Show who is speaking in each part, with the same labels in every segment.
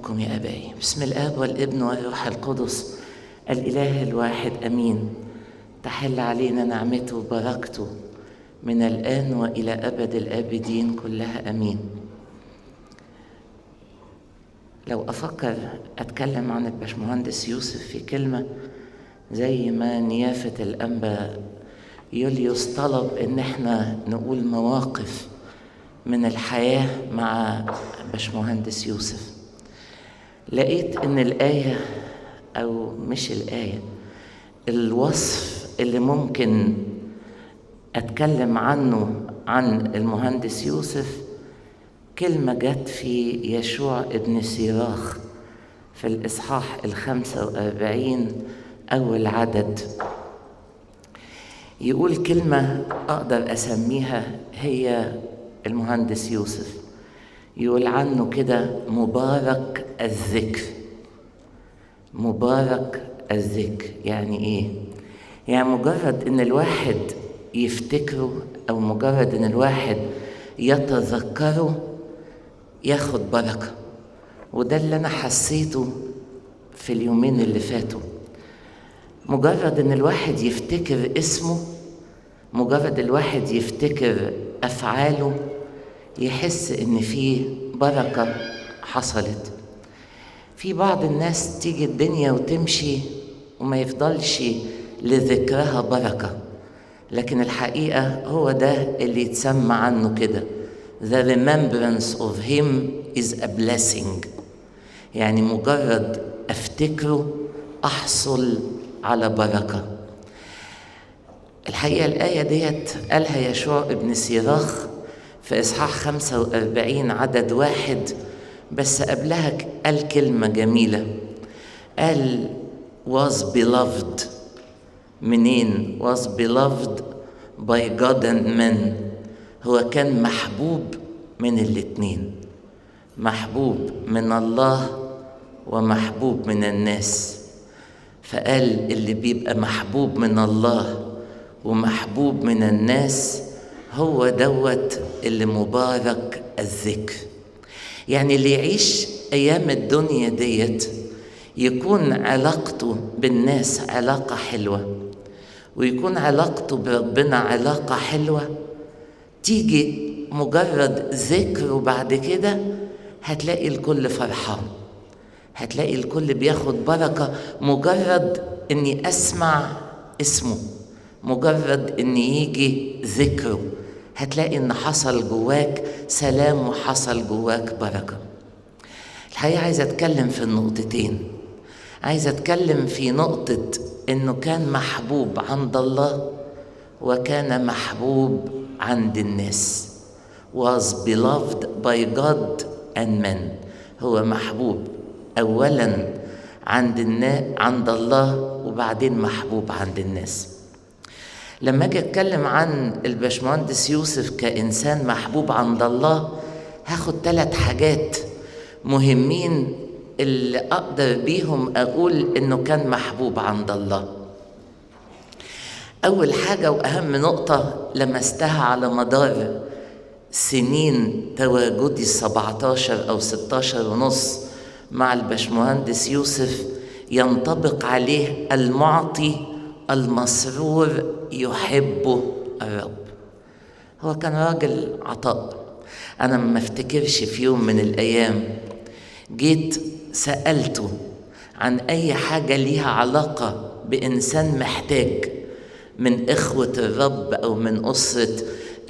Speaker 1: أحبكم يا أبائي. بسم الآب والابن والروح القدس الإله الواحد أمين. تحل علينا نعمته وبركته من الآن وإلى أبد الآبدين كلها أمين. لو أفكر أتكلم عن الباشمهندس يوسف في كلمة، زي ما نيافة الأنبا يوليوس طلب إن احنا نقول مواقف من الحياة مع باشمهندس يوسف، لقيت إن الآية أو مش الآية، الوصف اللي ممكن أتكلم عنه عن المهندس يوسف كلمة جت في يشوع ابن سيراخ في الإصحاح 45 أول عدد. يقول كلمة أقدر أسميها هي المهندس يوسف، يقول عنه كده: مبارك الذكر. مبارك الذكر يعني إيه؟ يعني مجرد إن الواحد يفتكره أو مجرد إن الواحد يتذكره ياخد بركة. وده اللي أنا حسيته في اليومين اللي فاتوا. مجرد إن الواحد يفتكر اسمه، مجرد الواحد يفتكر أفعاله، يحس إن فيه بركة حصلت. في بعض الناس تيجي الدنيا وتمشي وما يفضلش لذكرها بركة، لكن الحقيقة هو ده اللي يتسمى عنه كده: The remembrance of him is a blessing. يعني مجرد أفتكره أحصل على بركة. الحقيقة الآية ديت قالها يشوع ابن سيراخ في إصحاح 45 عدد 1، بس قبلها قال كلمة جميلة، قال was beloved. منين؟ was beloved by God and men. هو كان محبوب من الاتنين، محبوب من الله ومحبوب من الناس. فقال اللي بيبقى محبوب من الله ومحبوب من الناس هو دوت اللي مبارك الذكر. يعني اللي يعيش أيام الدنيا ديت يكون علاقته بالناس علاقة حلوة، ويكون علاقته بربنا علاقة حلوة، تيجي مجرد ذكره بعد كده هتلاقي الكل فرحان، هتلاقي الكل بياخد بركة. مجرد اني اسمع اسمه، مجرد ان يجي ذكره، هتلاقي ان حصل جواك سلام وحصل جواك بركة. الحقيقة عايز اتكلم في النقطتين. عايز اتكلم في نقطة انه كان محبوب عند الله وكان محبوب عند الناس. was beloved by God and men. هو محبوب أولا عند الله وبعدين محبوب عند الناس. لما اجي اتكلم عن الباشمهندس يوسف كإنسان محبوب عند الله، هاخد 3 حاجات مهمين اللي أقدر بيهم أقول إنه كان محبوب عند الله. أول حاجة وأهم نقطة لمستها على مدار سنين تواجدي 17 أو 16 ونص مع الباشمهندس يوسف، ينطبق عليه المعطي المسرور يحبه الرب. هو كان راجل عطاء. أنا ما افتكرش في يوم من الأيام جيت سألته عن أي حاجة ليها علاقة بإنسان محتاج من إخوة الرب أو من أسرة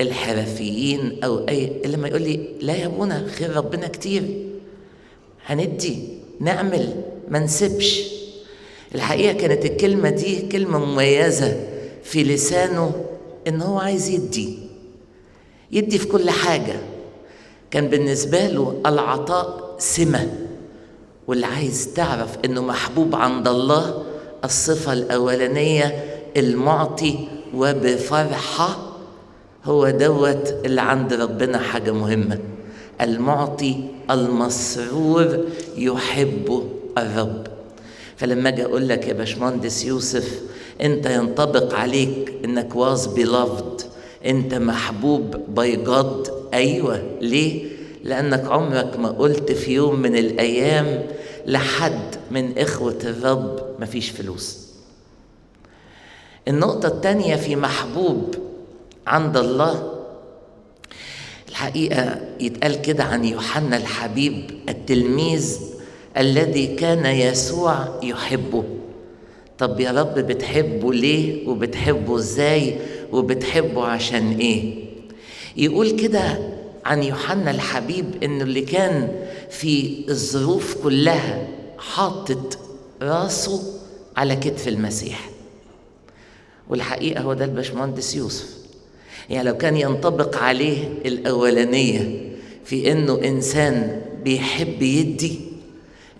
Speaker 1: الحرفيين أو أي، إلا ما يقول لي لا يا أبونا، خير ربنا كتير، هندي نعمل ما نسيبش. الحقيقة كانت الكلمة دي كلمة مميزة في لسانه، إن هو عايز يدي، يدي في كل حاجة. كان بالنسبة له العطاء سمة. واللي عايز تعرف إنه محبوب عند الله، الصفة الأولانية المعطي وبفرحة، هو دوت اللي عند ربنا حاجة مهمة. المعطي المسرور يحبه الرب. فلما اجي اقول لك يا باشمهندس يوسف انت ينطبق عليك انك was beloved، انت محبوب by God. ايوه، ليه؟ لأنك عمرك ما قلت في يوم من الأيام لحد من إخوة الرب مفيش فلوس. النقطة الثانية في محبوب عند الله، الحقيقة يتقال كده عن يوحنا الحبيب التلميذ الذي كان يسوع يحبه. طب يا رب بتحبه ليه وبتحبه ازاي وبتحبه عشان ايه؟ يقول كده عن يوحنا الحبيب انه اللي كان في الظروف كلها حاطط راسه على كتف المسيح. والحقيقة هو ده الباشمهندس يوسف. يعني لو كان ينطبق عليه الأولانية في إنه إنسان بيحب يدي،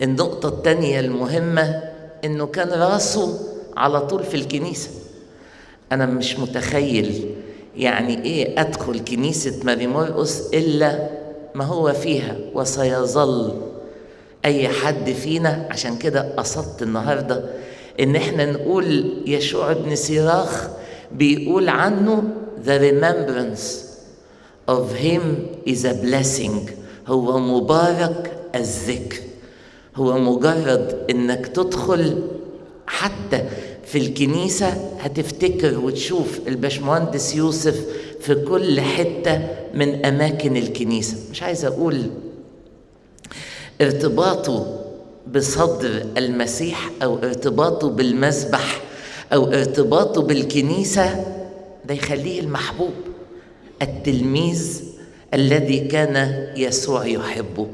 Speaker 1: النقطة التانية المهمة إنه كان راسه على طول في الكنيسة. أنا مش متخيل يعني إيه أدخل كنيسة ماري مرقس إلا ما هو فيها، وسيظل أي حد فينا. عشان كده قصدت النهاردة إن إحنا نقول يشوع بن سيراخ بيقول عنه the remembrance of him is a blessing. هو مبارك الذكر. هو مجرد إنك تدخل حتى في الكنيسة هتفتكر وتشوف الباشمهندس يوسف في كل حتة من أماكن الكنيسة. مش عايز أقول ارتباطه بصدر المسيح أو ارتباطه بالمذبح أو ارتباطه بالكنيسة ده يخليه المحبوب، التلميذ الذي كان يسوع يحبه.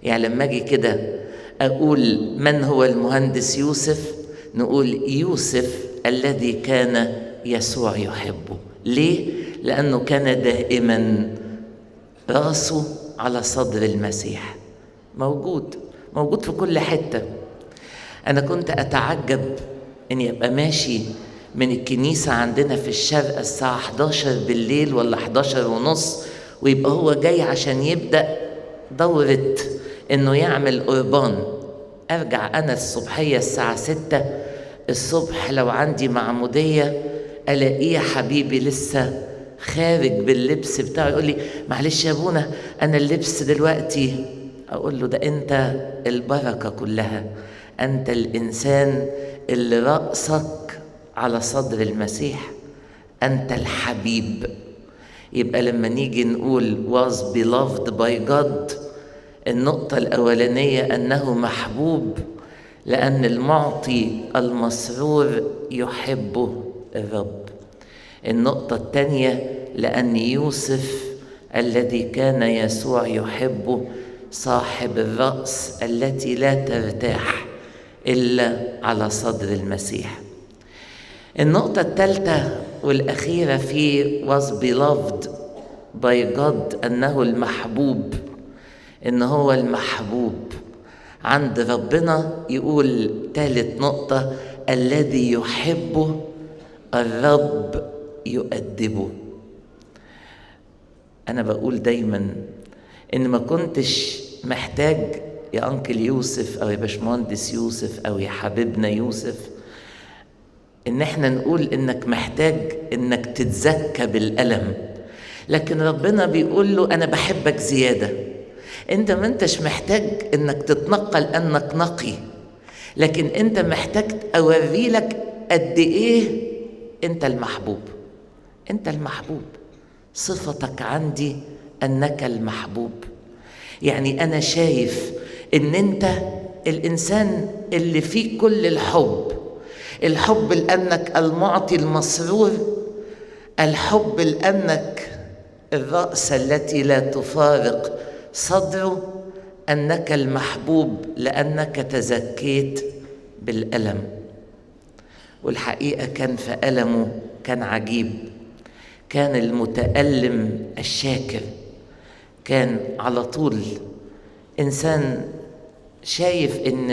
Speaker 1: يعني لما أجي كده أقول من هو المهندس يوسف، نقول يوسف الذي كان يسوع يحبه. ليه؟ لأنه كان دائما راسه على صدر المسيح، موجود موجود في كل حتة. أنا كنت أتعجب إني أبقى ماشي من الكنيسة عندنا في الشرق الساعة 11 بالليل ولا 11:30، ويبقى هو جاي عشان يبدأ دورة إنه يعمل قربان. أرجع أنا الصبحية الساعة 6 الصبح لو عندي معمودية، ألاقيه حبيبي لسه خارج باللبس بتاعه، يقول لي معلش يا أبونا أنا اللبس دلوقتي. أقول له ده أنت البركة كلها، أنت الإنسان اللي رأسك على صدر المسيح، أنت الحبيب. يبقى لما نيجي نقول was beloved by God، النقطة الأولانية أنه محبوب لأن المعطي المسرور يحبه الرب. النقطة الثانية لأن يوسف الذي كان يسوع يحبه صاحب الرأس التي لا ترتاح إلا على صدر المسيح. النقطة الثالثة والأخيرة في was beloved by God أنه المحبوب، إن هو المحبوب عند ربنا. يقول ثالث نقطة الذي يحبه الرب يؤدبه. أنا بقول دايما إن ما كنتش محتاج يا أنكل يوسف أو يا باشمهندس يوسف أو يا حبيبنا يوسف إن إحنا نقول إنك محتاج إنك تتزكى بالألم، لكن ربنا بيقول له أنا بحبك زيادة. أنت ما أنتش محتاج إنك تتنقل أنك نقي، لكن أنت محتاج أوري لك قد إيه أنت المحبوب. أنت المحبوب، صفتك عندي أنك المحبوب. يعني أنا شايف إن أنت الإنسان اللي فيه كل الحب، الحب لأنك المعطي المسرور، الحب لأنك الرأس التي لا تفارق صدره، أنك المحبوب لأنك تزكيت بالألم. والحقيقة كان في ألمه كان عجيب، كان المتألم الشاكر، كان على طول إنسان شايف إن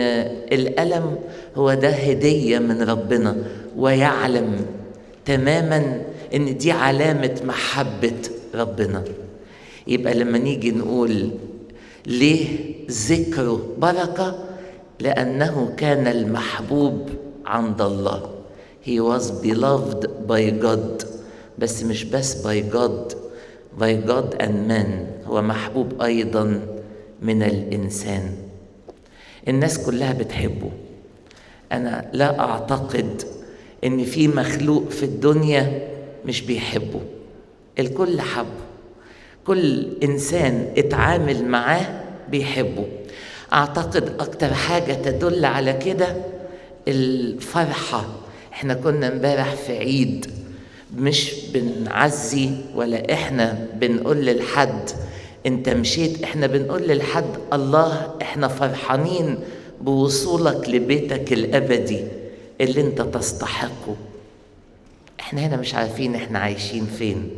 Speaker 1: الألم هو ده هدية من ربنا، ويعلم تماما إن دي علامة محبة ربنا. يبقى لما نيجي نقول ليه ذكره بركة، لأنه كان المحبوب عند الله. He was beloved by God. بس مش بس by God, by God and man. هو محبوب أيضا من الإنسان. الناس كلها بتحبه. أنا لا أعتقد إن في مخلوق في الدنيا مش بيحبه، الكل حبه، كل إنسان اتعامل معاه بيحبه. أعتقد أكتر حاجة تدل على كده الفرحة. احنا كنا امبارح في عيد، مش بنعزي ولا احنا بنقول للحد انت مشيت، احنا بنقول للحد الله احنا فرحانين بوصولك لبيتك الأبدي اللي انت تستحقه. احنا هنا مش عارفين احنا عايشين فين،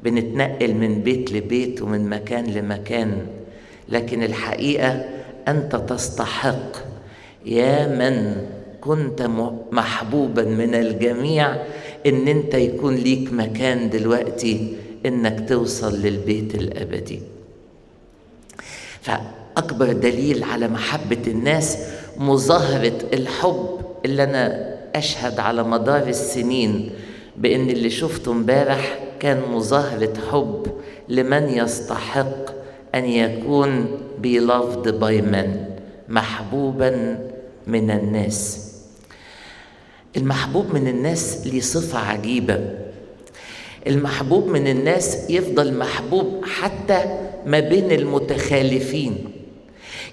Speaker 1: بنتنقل من بيت لبيت ومن مكان لمكان، لكن الحقيقة أنت تستحق يا من كنت محبوبا من الجميع إن أنت يكون ليك مكان دلوقتي إنك توصل للبيت الأبدي. فأكبر دليل على محبة الناس مظاهرة الحب اللي أنا أشهد على مدار السنين بإن اللي شفته امبارح كان مظاهرة حب لمن يستحق أن يكون beloved by men، محبوبا من الناس. المحبوب من الناس ليه صفة عجيبة. المحبوب من الناس يفضل محبوب حتى ما بين المتخالفين.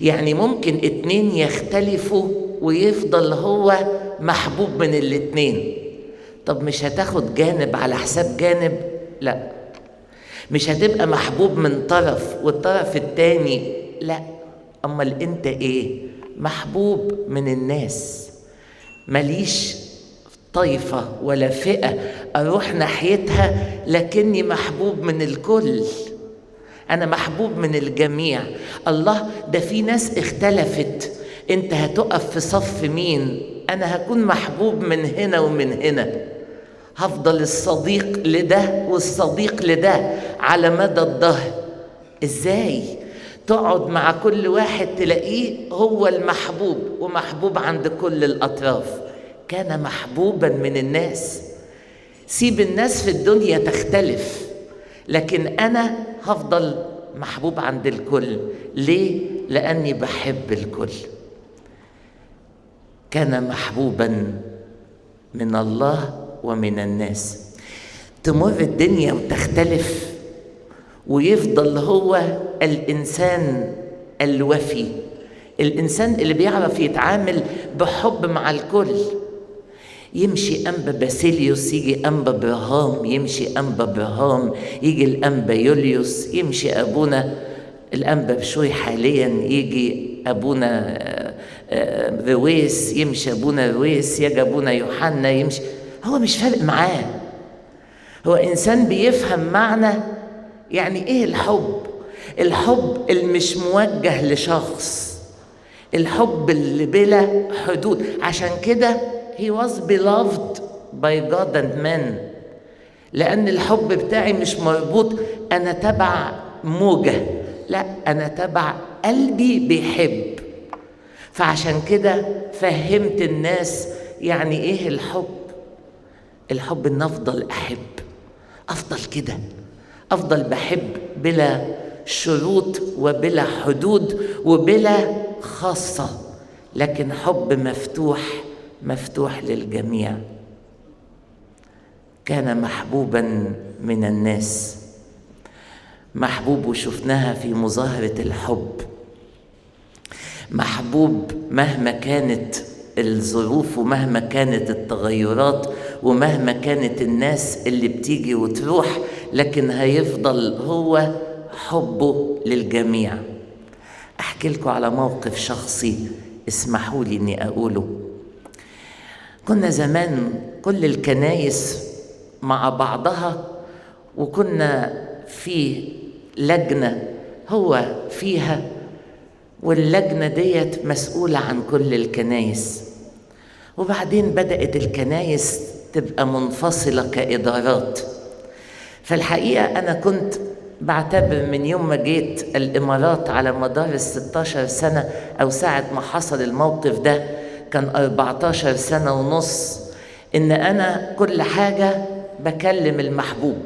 Speaker 1: يعني ممكن اتنين يختلفوا ويفضل هو محبوب من الاتنين. طب مش هتاخد جانب على حساب جانب؟ لا. مش هتبقى محبوب من طرف والطرف التاني؟ لا. أمال أنت إيه؟ محبوب من الناس. ماليش طائفة ولا فئة أروح ناحيتها، لكني محبوب من الكل. أنا محبوب من الجميع. الله، ده في ناس اختلفت، أنت هتقف في صف مين؟ أنا هكون محبوب من هنا ومن هنا، هفضل الصديق لده والصديق لده على مدى الدهر. إزاي؟ تقعد مع كل واحد تلاقيه هو المحبوب ومحبوب عند كل الأطراف. كان محبوبا من الناس. سيب الناس في الدنيا تختلف، لكن أنا هفضل محبوب عند الكل. ليه؟ لأني بحب الكل. كان محبوبا من الله ومن الناس. تمر الدنيا وتختلف ويفضل هو الإنسان الوفي، الإنسان اللي بيعرف يتعامل بحب مع الكل. يمشي أنبا باسيليوس، يجي أنبا برهام، يمشي أنبا برهام، يجي الأنبا يوليوس، يمشي أبونا الأنبا بشوي حاليا، يجي أبونا رويس، يمشي أبونا رويس، يجي أبونا يوحنا، يمشي. هو مش فارق معاه. هو إنسان بيفهم معنى يعني إيه الحب. الحب اللي مش موجه لشخص، الحب اللي بلا حدود. عشان كده he was beloved by God and men، لأن الحب بتاعي مش مربوط أنا تبع موجة، لا، أنا تبع قلبي بيحب. فعشان كده فهمت الناس يعني إيه الحب. الحب إن أفضل أحب، أفضل كده، أفضل بحب بلا شروط وبلا حدود وبلا خاصة، لكن حب مفتوح، مفتوح للجميع. كان محبوبا من الناس. محبوب، وشفناها في مظاهرة الحب. محبوب مهما كانت الظروف ومهما كانت التغيرات ومهما كانت الناس اللي بتيجي وتروح، لكن هيفضل هو حبه للجميع. أحكي لكم على موقف شخصي اسمحوا لي إني أقوله. كنا زمان كل الكنايس مع بعضها، وكنا في لجنة هو فيها، واللجنة ديت مسؤولة عن كل الكنايس. وبعدين بدأت الكنايس تبقى منفصلة كإدارات. فالحقيقة أنا كنت بعتبر من يوم ما جيت الإمارات على مدار 16 سنة، أو ساعة ما حصل الموقف ده كان 14 سنة ونص، إن أنا كل حاجة بكلم المحبوب.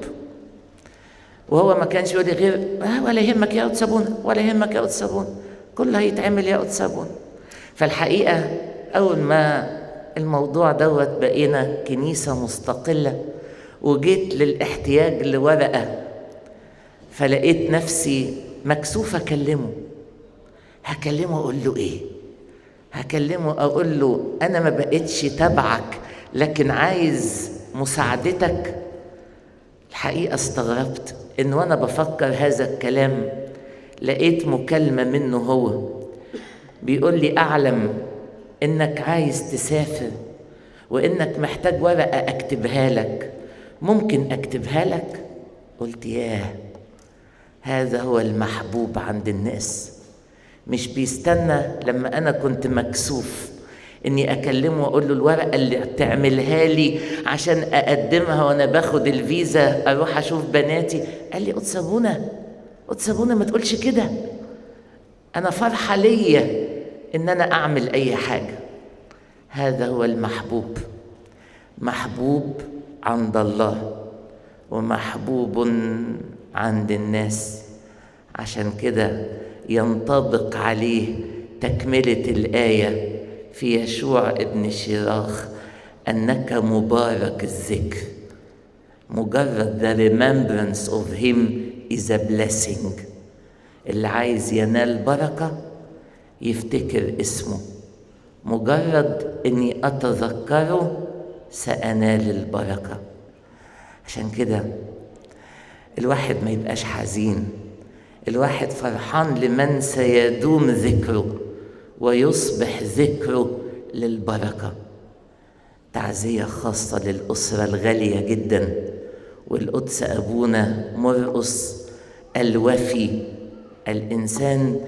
Speaker 1: وهو ما كانش يقول لي غير ولا يهمك يا قدس ابونا، ولا يهمك يا قدس ابونا، كله هيتعمل يا قدس ابونا. فالحقيقة اول ما الموضوع دوت بقينا كنيسة مستقلة، وجيت للاحتياج لورقه، فلقيت نفسي مكسوفه اكلمه. هكلمه اقول له ايه؟ هكلمه اقول له انا ما بقتش تبعك لكن عايز مساعدتك؟ الحقيقة استغربت ان وانا بفكر هذا الكلام لقيت مكالمة منه هو بيقول لي اعلم انك عايز تسافر وانك محتاج ورقة اكتبها لك، ممكن اكتبها لك؟ قلت ياه، هذا هو المحبوب عند الناس. مش بيستنى لما انا كنت مكسوف اني اكلمه واقول له الورقة اللي تعملها لي عشان اقدمها وانا باخد الفيزا اروح اشوف بناتي. قال لي قدس ابونا، قدس ابونا ما تقولش كده، انا فرحه ليا ان انا اعمل اي حاجة. هذا هو المحبوب، محبوب عند الله ومحبوب عند الناس. عشان كده ينطبق عليه تكملة الآية في يشوع ابن شيراخ، أنك مبارك الذكر. مجرد the remembrance of him is a blessing. اللي عايز ينال بركة يفتكر اسمه، مجرد أني أتذكره سأنال البركة. عشان كده الواحد ما يبقاش حزين، الواحد فرحان لمن سيدوم ذكره ويصبح ذكره للبركة. تعزية خاصة للأسرة الغالية جدا والقدس أبونا مرقس الوفي، الإنسان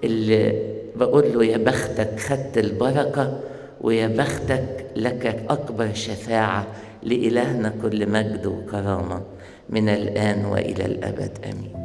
Speaker 1: اللي بقول له يا بختك خدت البركة، ويا بختك لك أكبر شفاعة لإلهنا كل مجد وكرامة من الآن وإلى الأبد، آمين.